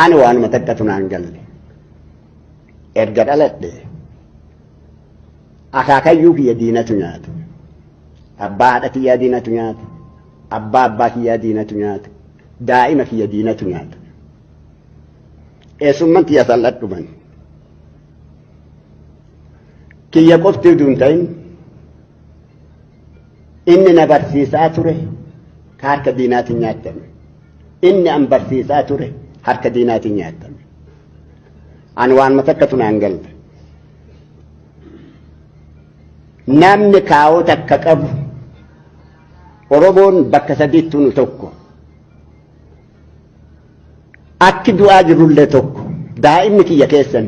Ani waanuma takkatu naan galle. Erga dhaladhe akaakayyuu kiyya diinatu nyaate. Abbaa haadha kiyyaa diinatu nyaate. Abbaa abbaa kiyyaa diinatu nyaate. Daa'ima kiyya diinatu nyaate. Eessumman tiyya sal'adhuman. Kiyya qofti utuu hin ta'in inni na barsiisaa ture ka harka diinaatiin nyaattame. Inni an barsiisaa ture harka diinaatiin nyaattame. Ani waanuma takkatu naan galle. Namni kaawoo takka qabu Oromoon bakka sadiittuu nu tokko. Akki du'aa jirrullee tokko. Daa'imni kiyya keessan.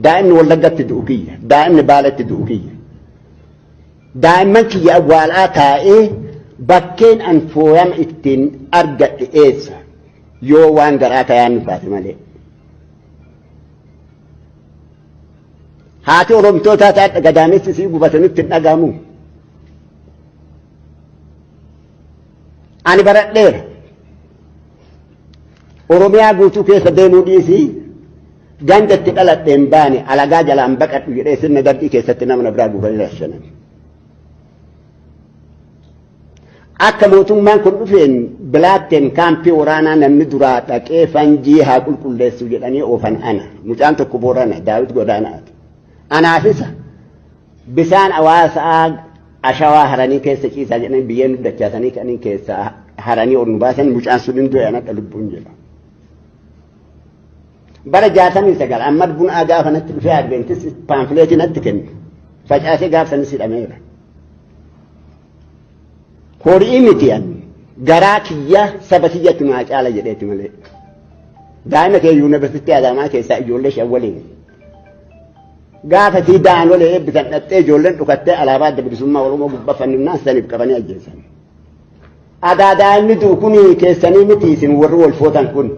Daa'imni Wallaggatti du'u kiyya. Daa'imni Baaletti du'u kiyya. Daa'imman kiyya awwaalaa taa'ee bakkeen an fooyama ittiin argadhe eessa? Yoo waan garaa tayaan nu taate malee. Haati Oromtootaa taadha gadaamessi isii gubate nutti hin dhagahamu. Ani baradheera. Oromiyaa guutuu keessa deemuu dhiisii ganda itti dhaladhe hin baane alagaa jalaan baqadhu jedhee sirna darbii keessatti nama na biraa guuranii rashanan. Akka mootummaan kun dhufeen bilaatteen kaampii waraanaa namni duraa dhaqee fanjii haa qulqulleessu jedhanii oofan ana. Mucaan tokko Boorana Daawit Godaanaati. Anaaf isa bisaan hawaasaa ashawaa haranii keessa ciisaa jedhanii biyyeen nu dachaasanii ka'anii keessaa haranii ol nu baasan mucaan sun hin du'e anadha lubbuun jedha. Bara 69 Ahmad Bunaa gaafa natti dhufee Adventis paamfileetii natti kenne. Facaasee gaafa sanis hidhameera. Horii miti an garaa kiyya saba kiyyatti naa caala jedheeti malee. Daa'ima kee yuunivarsiitii Adaamaa keessaa ijoollee shan waliin. Gaafa sii daanolee eebbisan dhattee ijoolleen dhukattee alaabaa adda bilisummaa Oromoo gubbaa fannifnaan saniif qabanii ajjeesan. Adaa daa'imni du'u kun keessanii miti isin warri wal footan kun.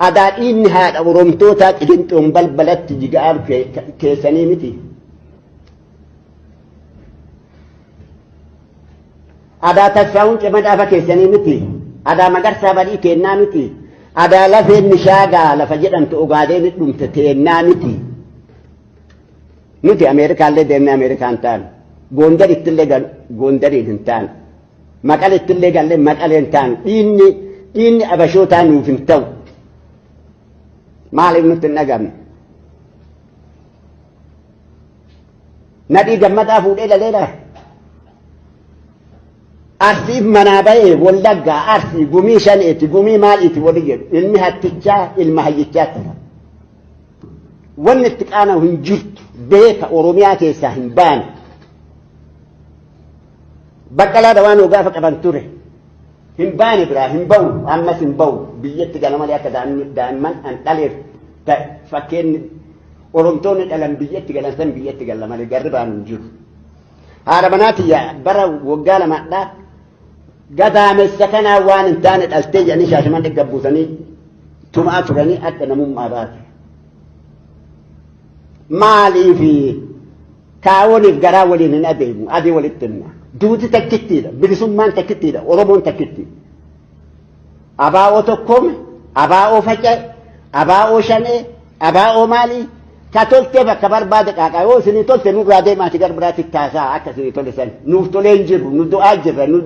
Adaa dhiigni haadha Oromtootaa qilinxoon balbalatti jiga'aa keessanii miti. Adaa Tasfaa'uun Camadaafa keessanii miti. Adaa Magarsaa Badhii keennaa miti. Adaa lafeen Nishaagaa lafa jedhamtu Ogaadeen dhumte teennaa miti. Nuti Ameerikaallee deemnee Ameerikaan taanu. Goondarittillee Goondariin hin taanu. Maqalettillee gallee Maqaleen taanu. Dhiinni dhiinni Abashootaa nuuf hin ta'u. Maaliif nutti hin dhagamne? Nadhii Gammadaa fuudhee laleera. Arsiif manaa bahee Wallaggaa Arsii gumii shaneeti gumii maaliiti wali jedhu ilmi hattichaa ilma hayyichaa ta'a. Wanni itti qaana'u hin jirtu beeka Oromiyaa keessaa hin baane. Baqqalaa dawaan gaafa qaban ture. Hin baane biraa hin ba'u ammas hin ba'u biyyatti gala malee akka daa'imman an dhaleef ta'e fakkeenni Oromtoonni dhalan biyyatti galan san biyyatti gala malee garri baanu hin jiru. Haadha manaa tiyya bara waggaa lamadhaa gadaamessa kanaa waan hin taane dhaltee jedhanii Shaashamannee gabbuusanii tumaa turanii akka namummaa baate. Maaliif kaawoniif garaa waliin hin adeemu adii walitti himna. Duuti takkittiidha bilisummaan takkittiidha Oromoon takkittiidha. Abaa'oo tokkoome abaa'oo faca'e abaa'oo shanee abaa'oo maalii ka toltee bakka barbaade qaaqaa yoo isinii tolte nurraa deemaati gara biraatti taasaa akka isinii tole san nuuf tolee hin jirru nu du'aa jirra nu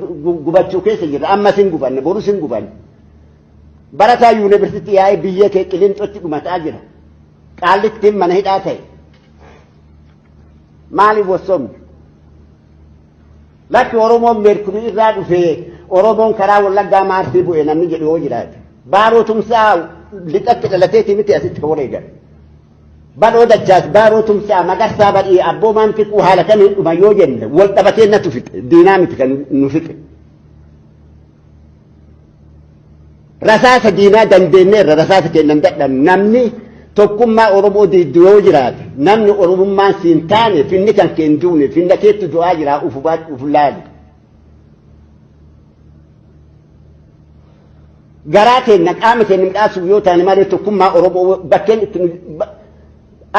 gubachuu keessa jirra ammas hin gubanne borus hin gubanne. Barataa yuunivarsiitii yaa'ee biyya kee Qilinxootti dhumataa jira. Qaallittiin mana hidhaa ta'e. Maaliif wassomne? Lakki Oromoon meerkurii irraa dhufee Oromoon karaa Wallaggaa Maarsii bu'e namni jedhu yoo jiraate. Baaroo Tumsaa lixatti dhalateetii miti asitti kan wareegame. Badhoo Dachaas, Baaroo Tumsaa, Magarsaa Badhii, Abboomaan Fiquu haala kamiin dhuma yoo jenne wal dhabatee natu fixe. Diinaa miti kan nu fixe. Rasaasa diinaa dandeenyeerra rasaasa keenya hin dadhabne namni tokkummaa Oromoo diiddu yoo jiraate namni Oromummaan siin taane finni kan kee hin duune finna keetti du'aa jiraa uf hubaadhu uf laali. Garaa keenya qaama keenya midhaasuuf yoo taane malee tokkummaa Oromoo bakkeen itti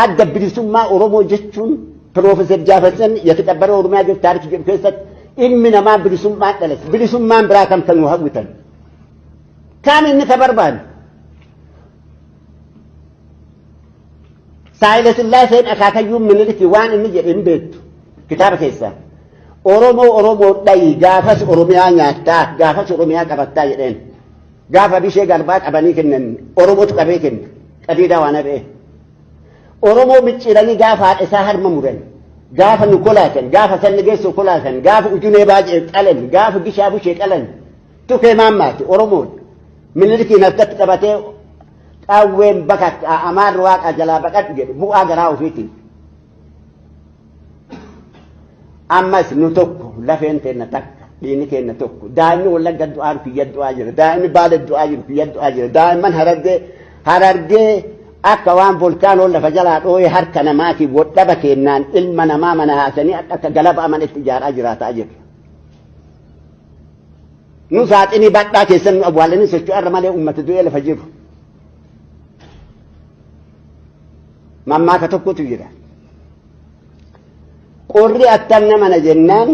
adda bilisummaa Oromoo jechuun Piroofeesar Jaafarsan yataqabbara Oromiyaa jedhu taarikii jedhu keessatti ilmi namaa bilisummaan dhalate bilisummaan biraa kam kan nu hawwitan. Kaan inni ka barbaadu. Saayila Sillaaseen akaakayyuun Minilikii waan inni jedhe hin beektu kitaaba keessaa. Oromoo Oromoo dhayi gaafas Oromiyaa nyaattaa gaafas Oromiyaa qabattaa jedheen. Gaafa bishee garbaa qabanii kennan Oromootu qabee kenna qadiidaa waan hafee. Oromoo micciiranii gaafa haadha isaa harma muran gaafa nu kolaasan gaafa sanni geessoo kolaasan gaafa ujunee baay'ee qalan gaafa gishaa bushee qalan tukee maammaati Oromoon Minilikiin harkatti qabatee qawween bakakka amaarri waaqa jalaa baqadhu jedhe bu'aa garaa ofiitiin. Ammas nu tokko lafeen teenna takka dhiigni keenna tokko daa'imni wallagga du'aa kiyya du'aa jira daa'imni baale du'aa jiru kiyya du'aa jira daa'imman harargee harargee akka waan volkaanoo lafa jalaa dhooyee harka namaatiin wodhaba keennaan ilma namaa mana haasanii akka galaba mana itti ijaaraa jiraataa jirra. Nu saaxinii badhaa keessan nu awwaalanii socho'arra malee uummata du'ee lafa jiru. Mammaaka tokkotu jira. Qorri attam nama na jennaan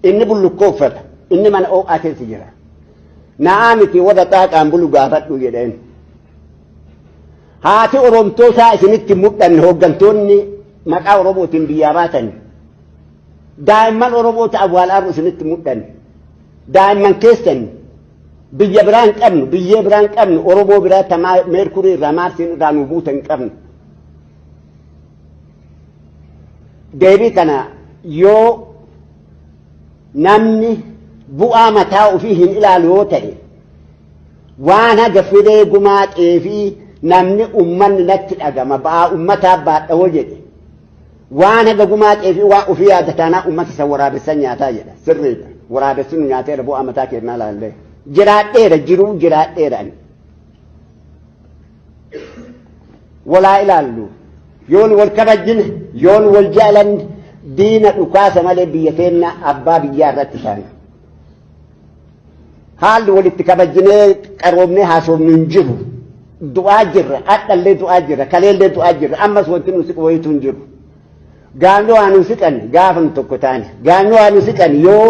inni bullukkoo uffata inni mana oo'aa keessa jira. Na'aa miti warra xaaqaan bulu gaafadhu jedheen. Haati Oromtootaa isinitti mul'anne hooggantoonni maqaa Oromootiin biyyaa baatan daa'imman Oromoota awwaalaaru isinitti mul'anne daa'imman keessan biyya biraa hin qabnu biyyee biraa hin qabnu Oromoo biraa tamaa meerkurii irraa maarsiin irraa nu buuta hin qabnu. Deebii kana yoo namni bu'aa mataa ofii hin ilaalu yoo ta'e waan haga firee gumaa xeefii namni ummanni natti dhagama ba'aa ummataa baadhawoo jedhe waan haga gumaa xeefii waan ofii yaada taanaa ummata isa waraabessan nyaataa jedha sirriidha waraabessi nu nyaateera bu'aa mataa keenyaa laallee jiraadheera jiruu jiraadheera ani. Walaa ilaallu yoon wal kabajjine yoon wal jaalanne diina dhukaasa malee biyya teenna abbaa biyyaa irratti taana. Haalli walitti kabajjinee qaroomnee haasofnu hin jiru. Du'aa jirra, hadhallee du'aa jirra, kaleellee du'aa jirra, ammas wanti nu siqu wayiitu hin jiru. Gaafni waa nu siqan gaafa nu tokko taane, gaafni waa nu siqan yoo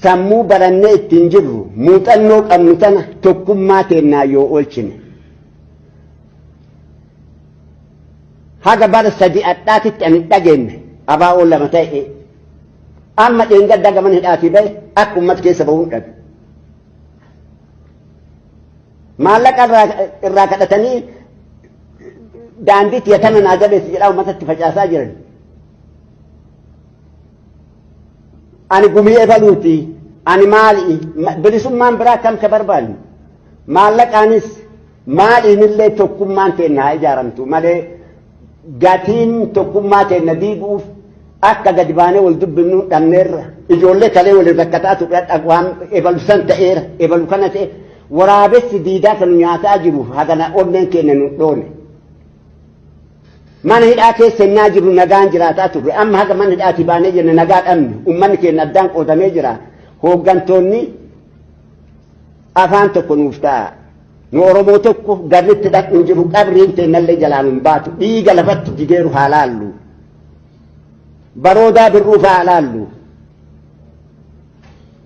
sammuu barannee ittiin jirru muuxannoo qabnu tana tokkummaa teennaa yoo oolchine. Haga bara sadi adhaatitti ani dhageenye abaa'oo lama ta'e amma dheengaddaa gaman hidhaatii ba'e akka uummata keessa bahuun dhabe. Maallaqa irraa kadhatanii daandii tiyatana naa jabeessi jedhaa uummatatti facaasaa jiran. Ani gumii ebaluuti ani maali bilisummaan biraa kam ka barbaannu maallaqaanis maaliinillee tokkummaan teenna haa ijaaramtu malee gatiin tokkummaa teenna diiguuf akka gadi baanee wal dubbifnu dhabneerra ijoollee kalee waliin rakkataa turre waan ebalu san ta'eera ebalu kana ta'e waraabessi diidaa kan nyaataa jiru hagana onneen keenya nu dhoone. Mana hidhaa keessa innaa jiru nagaan jiraataa turre amma haga mana hidhaatii baanee jenna nagaa dhabne uummanni keenya addaan qoodamee jira hooggantoonni afaan tokko nuuf ta'a. Nu Oromoo tokko garritti dhaqnu jiru qabriin teennallee jalaan hin baatu dhiiga lafatti jigeeru haa laallu. Baroodaa birruu fa'aa laallu.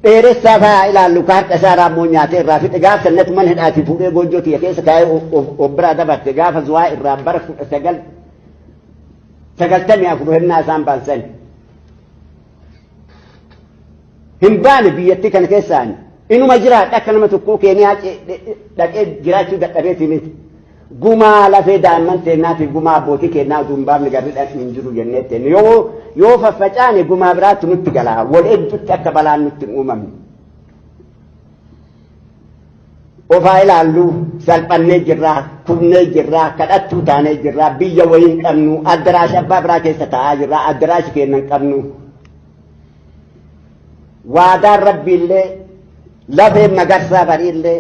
Dheeressaa fa'aa ilaallu ka harka isaa raammoo nyaatee irraa fixe gaafa sannatu mana hidhaatii fuudhee goojjoo tiyya keessa kaa'ee of biraa dabarte gaafa zuwaa irraa bara 1994 hennaa isaan baansan. Hin baane biyyattii kana keessaan inuma jiraadha akka nama tokkoo Keeniyaa dhaqee jiraachuu dadhabeetii miti. Gumaa lafee daa'imman teennaatiif gumaa abbootii keennaa utuu hin baafne garri dhaqni hin jiru jennee teenne. Yoo yoo faffacaane gumaa biraatti nutti gala. Wal hedduutti akka balaan nutti hin uumamne. Ofaa ilaallu salphannee jirraa, kufnee jirraa, kadhattuu taanee jirraa, biyya wayii hin qabnu, addaraasha abbaa biraa keessa taa'aa jirraa, addaraasha keenya hin qabnu. Waadaan rabbiillee lafeen magarsaa bariillee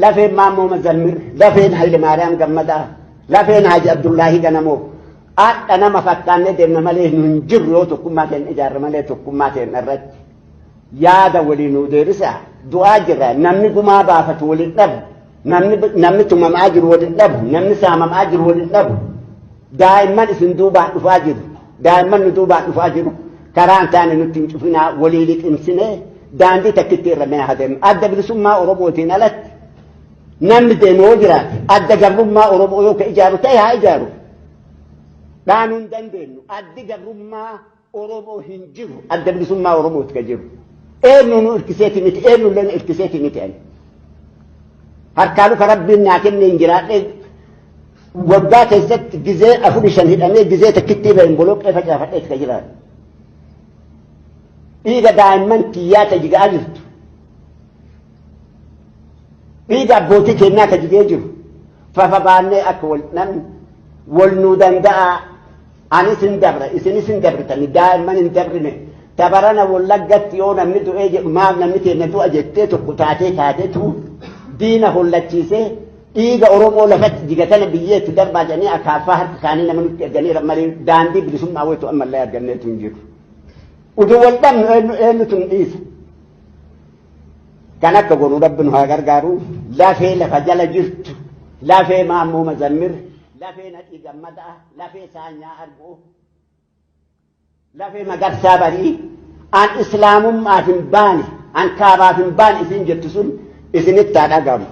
lafeen Maammoo Mazammir, lafeen Hayilemaariyaam Gammadaa, lafeen Haaji Abdullaahii Ganamoo hadha nama fakkaannee deemna malee nu hin jirru yoo tokkummaa keenya ijaarra malee tokkummaa keenya irratti yaada walii nuu deebisa du'aa jirra namni gumaa baafatu waliin dhabu namni tumamaa jiru waliin dhabu namni saamamaa jiru waliin dhabu daa'imman isin duubaan dhufaa jiru daa'imman nu duubaan dhufaa jiru karaa hin taane nutti hin cufinaa walii liqimsinee Daandii takkitti irra mee haa deemnu. Adda bilisummaa Oromootiin alatti namni deemu yoo jiraate adda gabrummaa Oromoo yoo ka ijaaru ta'e haa ijaaru. Dhaanuu hin dandeenyu. Addi gabrummaa Oromoo hin jiru. Adda bilisummaa Oromooti ka jiru. Eenyu nu irkiseeti miti, eenyu illee nu irkiseeti miti ani. Harkaa luka Rabbiin naa kennee hin jiraadhee waggaa keessatti gizee afur shan hidhamee gizee takkittii bahin boloqqee facaafadheeti ka jiraadhe. Dhiiga daa'imman tiyyaa ta jigaa jirtu. Dhiiga abbootii keennaa ka jigee jiru. Fafa baannee akka wal namni wal nuu danda'a. Anis hin dabra isinis hin dabritani daa'imman hin dabrine. Tabarana wallaggatti yoo namni du'ee jedhu maaf namni keenya du'a jettee tokko taatee taatetu diina hollachiisee dhiiga Oromoo lafatti jigatana biyyeetti darbaa jedhanii akaaffaa harka isaanii nama nutti erganiira malee daandii bilisummaa wayitu ammallee arganneetu hin jiru. Utuu wal dhabnu eenyu eenyutu nu dhiisa. Kan akka godhu Rabbi nu haa gargaaru. Lafee lafa jala jirtu, lafee Maammoo Mazammir, lafee Nadhii Gammadaa, lafee Saanyaa Arboo, lafee Magarsaa Barii, an islaamummaaf hin baane, an kaabaaf hin baane isin jettu sun isinitti haa dhagamu.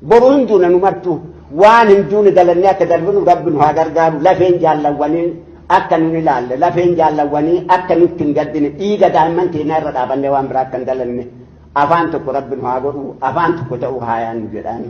Boru hin duuna nu martuu waan hin duune dalannee akka darbinu Rabbi nu haa gargaaru. Lafeen jaallawwanii akka nun ilaalle, lafeen jaallawwanii akka nutti hin gaddine, dhiiga daa'imman keenyaa irra dhaabannee waan biraa akka hin dalanne afaan tokko Rabbi nu haa godhu, afaan tokko ta'uu haa yaannu jedhaan.